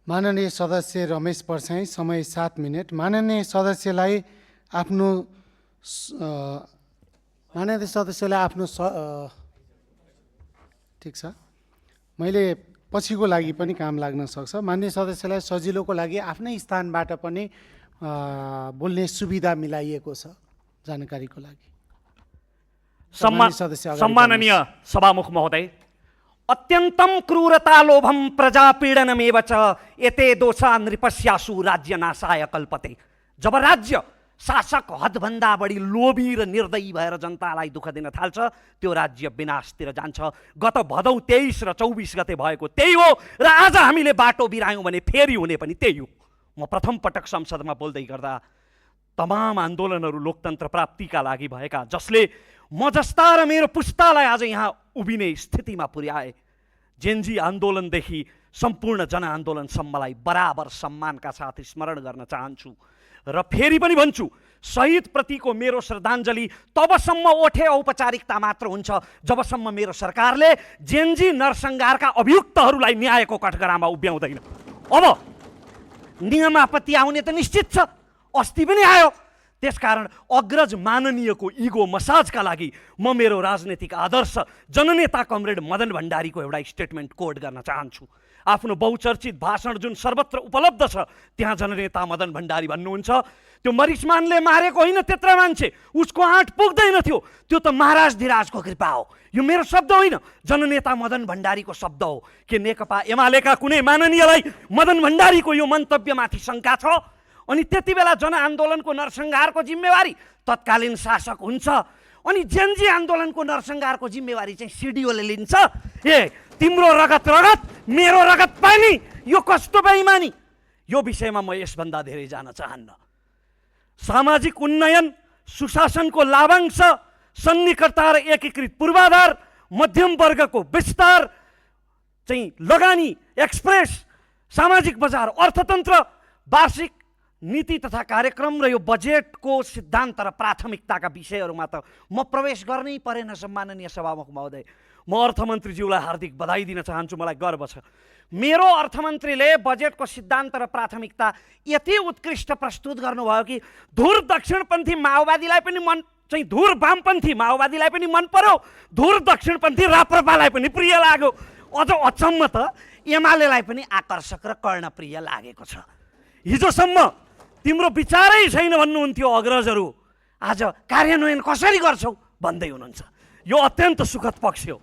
माननीय सदस्य रमेश परसाई, समय 7 मिनट। माननीय सदस्यलाई आफ्नो ठिक छ, मैले पछिको लागि पनि काम लाग्न सक्छ। माननीय सदस्यलाई सजिलोको लागि आफ्नै स्थानबाट पनि बोल्ने सुविधा मिलाइएको छ, जानकारीको लागि। सम्माननीय सभामुख महोदय, अत्यन्तं क्रूरता लोभम प्रजापीडनमेव च एते दोषा नृपस्यासु राज्य नाशाय कल्पते। जब राज्य शासक हदभन्दा बढी लोभी र निर्दयी भएर जनतालाई दुःख दिन थाल्छ, त्यो राज्य विनाशतिर जान्छ। गत भदौ 23 र 24 गते भएको त्यही हो, र आज हामीले बाटो बिरायौँ भने फेरि हुने पनि त्यही हो। म प्रथम पटक संसदमा बोल्दै गर्दा तमाम आन्दोलनहरू लोकतन्त्र प्राप्तिका लागि भएका, जसले म जस्ता र मेरो पुस्तालाई आज यहाँ उभिने स्थितिमा पुर्याए, जेनजी आन्दोलनदेखि सम्पूर्ण जनआन्दोलनसम्मलाई बराबर सम्मानका साथ स्मरण गर्न चाहन्छु। र फेरि पनि भन्छु, शहीदप्रतिको मेरो श्रद्धाञ्जली तबसम्म ओठे औपचारिकता मात्र हुन्छ जबसम्म मेरो सरकारले जेनजी नरसंहारका अभियुक्तहरूलाई न्यायको कठघरामा उभ्याउँदैन। अब नियमापत्ति आउने त निश्चित छ, अस्ति पनि आयो। त्यसकारण अग्रज माननीयको इगो मसाजका लागि म मेरो राजनीतिक आदर्श जननेता कमरेड मदन भण्डारीको एउटा स्टेटमेन्ट कोट गर्न चाहन्छु। आफ्नो बहुचर्चित भाषण जुन सर्वत्र उपलब्ध छ, त्यहाँ जननेता मदन भण्डारी भन्नुहुन्छ, त्यो मरिचमानले मारेको होइन त्यत्र मान्छे, उसको आँट पुग्दैन थियो, त्यो त महाराज धिराजको कृपा हो। यो मेरो शब्द होइन, जननेता मदन भण्डारीको शब्द हो। के नेकपा एमालेका कुनै माननीयलाई मदन भण्डारीको यो मन्तव्यमाथि शङ्का छ? अनि त्यति बेला जनआन्दोलनको नरसंहारको जिम्मेवारी तत्कालीन शासक हुन्छ, अनि जेनजी आन्दोलनको नरसंहारको जिम्मेवारी चाहिँ सिडिओले लिन्छ। तिम्रो रगत रगत, मेरो रगत पानी, यो कस्तो बेइमानी? यो विषयमा म यसभन्दा धेरै जान चाहन्न। सामाजिक उन्नयन, सुशासनको लाभांश, सन्निकटता र एकीकृत पूर्वाधार, मध्यम वर्गको विस्तार चाहिँ लगानी, एक्सप्रेस, सामाजिक बजार, अर्थतन्त्र, वार्षिक नीति तथा कार्यक्रम र यो बजेटको सिद्धान्त र प्राथमिकताका विषयहरूमा त म प्रवेश गर्नै परेन। सम्माननीय सभामुख महोदय, म अर्थमन्त्रीज्यूलाई हार्दिक बधाई दिन चाहन्छु। मलाई गर्व छ मेरो अर्थमन्त्रीले बजेटको सिद्धान्त र प्राथमिकता यति उत्कृष्ट प्रस्तुत गर्नुभयो कि धुर दक्षिणपन्थी माओवादीलाई पनि मन चाहिँ धुर वामपन्थी माओवादीलाई पनि मन पर्यो, धुर दक्षिणपन्थी राप्रपालाई पनि प्रिय लाग्यो, अझ अचम्म त एमालेलाई पनि आकर्षक र कर्णप्रिय लागेको छ। हिजोसम्म तिम्रो विचारै छैन भन्नुहुन्थ्यो अग्रजहरू, आज कार्यान्वयन कसरी गर्छौ भन्दै हुनुहुन्छ। यो अत्यन्त सुखद पक्ष हो।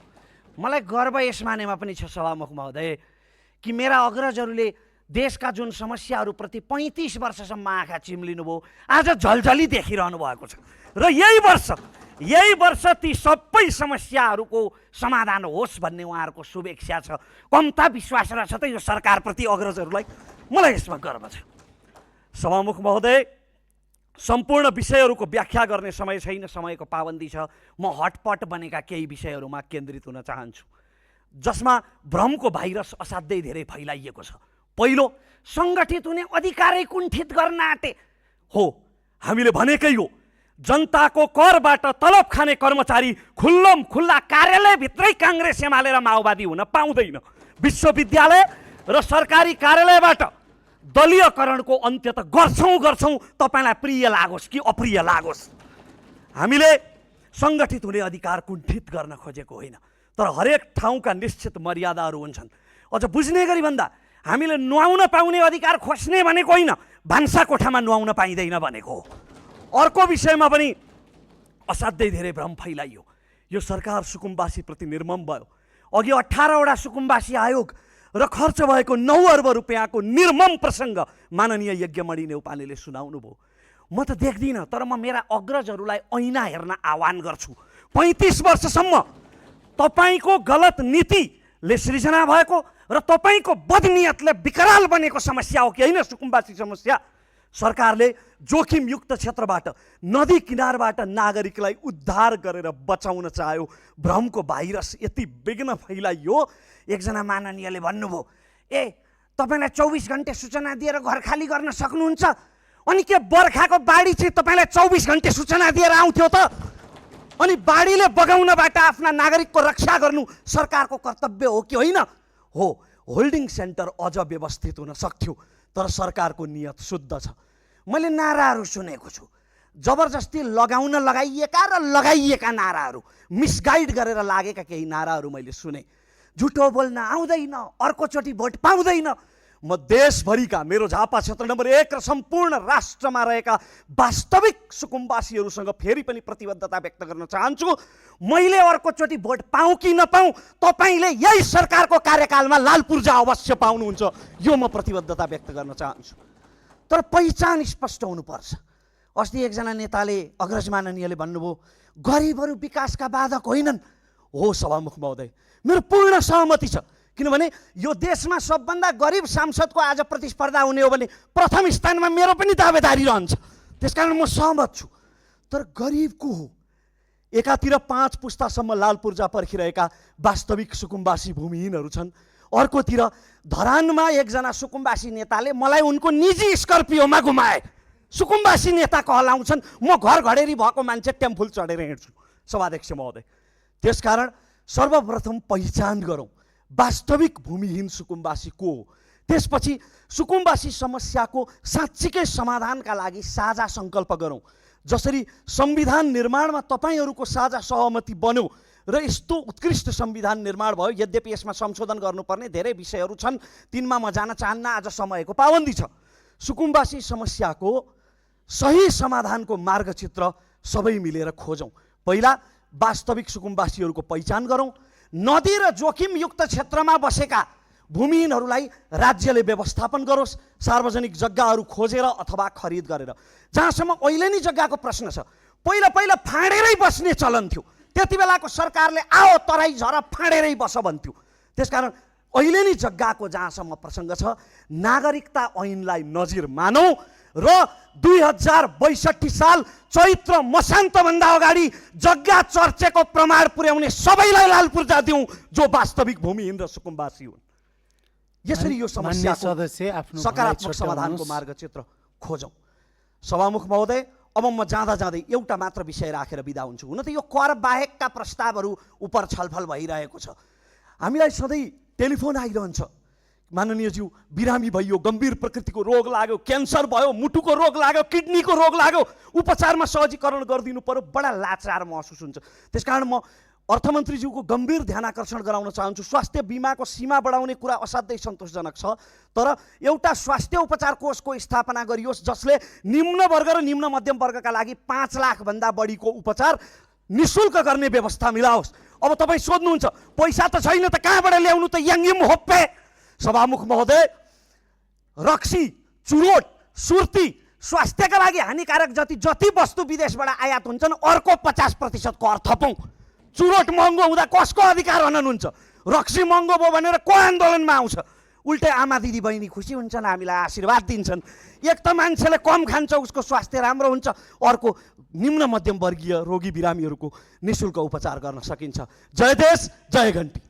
मलाई गर्व यस मानेमा पनि छ सभामुख महोदय कि मेरा अग्रजहरूले देशका जुन समस्याहरूप्रति 35 वर्षसम्म आँखा चिम्लिनुभयो, आज झलझली देखिरहनु भएको छ। र यही वर्ष ती सबै समस्याहरूको समाधान होस् भन्ने उहाँहरूको शुभेच्छा छ। कम्ता विश्वास रहेछ त यो सरकारप्रति अग्रजहरूलाई। मलाई यसमा गर्व छ। सभामुख महोदय, सम्पूर्ण विषयहरूको व्याख्या गर्ने समय छैन, समयको पाबन्दी छ। म हटपट बनेका केही विषयहरूमा केन्द्रित हुन चाहन्छु, जसमा भ्रमको भाइरस असाध्यै धेरै फैलाइएको छ। पहिलो, सङ्गठित हुने अधिकारै कुण्ठित गर्न आँटे हो। हामीले भनेकै हो, जनताको करबाट तलब खाने कर्मचारी खुल्लम खुल्ला कार्यालयभित्रै काङ्ग्रेस एमाले र माओवादी हुन पाउँदैन। विश्वविद्यालय र सरकारी कार्यालयबाट दलीयकरणको अन्त्य त गर्छौँ, तपाईँलाई प्रिय लागोस् कि अप्रिय लागोस्। हामीले सङ्गठित हुने अधिकार कुण्ठित गर्न खोजेको होइन, तर हरेक ठाउँका निश्चित मर्यादाहरू हुन्छन्। अझ बुझ्ने गरी भन्दा हामीले नुहाउन पाउने अधिकार खोज्ने भनेको होइन, भान्सा कोठामा नुहाउन पाइँदैन भनेको हो। अर्को विषयमा पनि असाध्यै धेरै भ्रम फैलाइयो। यो सरकार सुकुम्बासीप्रति निर्मम भयो। अघि 18 वटा सुकुम्बासी आयोग र खर्च भएको 9 अर्ब रुपियाँको निर्मम प्रसङ्ग माननीय यज्ञमणि नेउपानेले सुनाउनु भयो। म त देख्दिनँ, तर म मेरा अग्रजहरूलाई ऐना हेर्न आह्वान गर्छु। 35 वर्षसम्म तपाईँको गलत नीतिले सृजना भएको र तपाईँको बदनियतले विकराल बनेको समस्या हो कि होइन सुकुम्बासी समस्या? सरकारले जोखिमयुक्त क्षेत्रबाट, नदी किनारबाट नागरिकलाई उद्धार गरेर बचाउन चाह्यो। भ्रमको भाइरस यति विघ्न फैलाइयो, एकजना माननीयले भन्नुभयो, तपाईँलाई 24 घन्टे सूचना दिएर घर खाली गर्न सक्नुहुन्छ, अनि के बर्खाको बाढी चाहिँ तपाईँलाई 24 घन्टे सूचना दिएर आउँथ्यो त? अनि बाढीले बगाउनबाट आफ्ना नागरिकको रक्षा गर्नु सरकारको कर्तव्य हो कि होइन? हो। होल्डिङ सेन्टर अझ व्यवस्थित हुन सक्थ्यो, तर सरकारको नियत शुद्ध छ। मैले नाराहरू सुनेको छु, जबरजस्ती लगाइएका र लगाइएका नाराहरू, मिसगाइड गरेर लागेका केही नाराहरू मैले सुने। झुटो बोल्न आउँदैन, अर्कोचोटि भोट पाउँदैन। म देशभरिका मेरो झापा क्षेत्र नम्बर 1 र सम्पूर्ण राष्ट्रमा रहेका वास्तविक सुकुम्बासीहरूसँग फेरि पनि प्रतिबद्धता व्यक्त गर्न चाहन्छु। मैले अर्कोचोटि भोट पाऊँ कि नपाऊँ, तपाईँले यही सरकारको कार्यकालमा लाल पूर्जा अवश्य पाउनुहुन्छ, यो म प्रतिबद्धता व्यक्त गर्न चाहन्छु। तर पहिचान स्पष्ट हुनुपर्छ। अस्ति एकजना नेताले, अग्रज माननीयले भन्नुभयो गरिबहरू विकासका बाधक होइनन्। हो सभामुख महोदय, मेरो पूर्ण सहमति छ, किनभने यो देशमा सबभन्दा गरिब सांसदको आज प्रतिस्पर्धा हुने हो भने प्रथम स्थानमा मेरो पनि दावेदारी रहन्छ। त्यसकारण म सहमत छु। तर गरिब को हो? एकातिर 5 पुस्तासम्म लाल पूर्जा पर्खिरहेका वास्तविक सुकुम्बासी भूमिहीनहरू छन्, अर्कोतिर धरानमा एकजना सुकुम्बासी नेताले मलाई उनको निजी स्कर्पियोमा घुमाए। सुकुम्बासी नेता कहलाउँछन्, म घर घडेरी भएको मान्छे टेम्फुल चढेर हिँड्छु। सभाध्यक्ष महोदय, त्यसकारण सर्वप्रथम पहिचान गरौँ वास्तविक भूमिहीन सुकुम्बासी को हो। त्यसपछि सुकुम्बासी समस्याको साँच्चीकै समाधानका लागि साझा सङ्कल्प गरौँ। जसरी संविधान निर्माणमा तपाईँहरूको साझा सहमति बन्यो र यस्तो उत्कृष्ट संविधान निर्माण भयो, यद्यपि यसमा संशोधन गर्नुपर्ने धेरै विषयहरू छन्, तिनमा म जान चाहन्न, आज समयको पाबन्दी छ। सुकुम्बासी समस्याको सही समाधानको मार्गचित्र सबै मिलेर खोजौँ। पहिला वास्तविक सुकुम्बासीहरूको पहिचान गरौँ। नदी र जोखिमयुक्त क्षेत्रमा बसेका भूमिहीनहरूलाई राज्यले व्यवस्थापन गरोस्, सार्वजनिक जग्गाहरू खोजेर अथवा खरिद गरेर। जहाँसम्म अहिले नै जग्गाको प्रश्न छ, पहिला फाँडेरै बस्ने चलन थियो। त्यति बेलाको सरकारले आओ तराई झर फाँडेरै बस भन्थ्यो। त्यसकारण अहिले नै जग्गाको जहाँसम्म प्रसङ्ग छ, नागरिकता ऐनलाई नजिर मानौँ र 2062 साल चैत्र मसान्तभन्दा अगाडि जग्गा चर्चेको प्रमाण पुर्याउने सबैलाई लाल पूर्जा दिउँ जो वास्तविक भूमिहीन र सुकुम्बासी हुन्। यसरी यो समस्याको सकारात्मक समाधानको मार्गचित्र खोजौँ। सभामुख महोदय, अब म जाँदै एउटा मात्र विषय राखेर बिदा हुन्छु। हुन त यो कर बाहेकका प्रस्तावहरू उप छलफल भइरहेको छ। हामीलाई सधैँ टेलिफोन आइरहन्छ, माननीयज्यू बिरामी भइयो, गम्भीर प्रकृतिको रोग लाग्यो, क्यान्सर भयो, मुटुको रोग लाग्यो, किडनीको रोग लाग्यो, उपचारमा सहजीकरण गरिदिनु पर्यो, बडा लाचार महसुस हुन्छ। त्यसकारण म अर्थमन्त्रीज्यूको गम्भीर ध्यान आकर्षण गराउन चाहन्छु। स्वास्थ्य बिमाको सीमा बढाउने कुरा असाध्यै सन्तोषजनक छ, तर एउटा स्वास्थ्य उपचार कोषको स्थापना गरियोस् जसले निम्न वर्ग र निम्न मध्यम वर्गका लागि 5 लाखभन्दा बढीको उपचार निःशुल्क गर्ने व्यवस्था मिलाओस्। अब तपाईँ सोध्नुहुन्छ पैसा त छैन त कहाँबाट ल्याउनु त, याङ्गिम होप्पे। सभामुख महोदय, रक्सी, चुरोट, सुर्ती स्वास्थ्यका लागि हानिकारक जति वस्तु विदेशबाट आयात हुन्छन् अर्को 50% कर थपौँ। चुरोट महँगो हुँदा कसको अधिकार हनन हुन्छ? रक्सी महँगो भयो भनेर को आन्दोलनमा आउँछ? उल्टै आमा दिदी बहिनी खुसी हुन्छन्, हामीलाई आशीर्वाद दिन्छन्। एक त मान्छेले कम खान्छ उसको स्वास्थ्य राम्रो हुन्छ, अर्को निम्न मध्यम वर्गीय रोगी बिरामीहरूको निःशुल्क उपचार गर्न सकिन्छ। जय देश, जय घन्टी।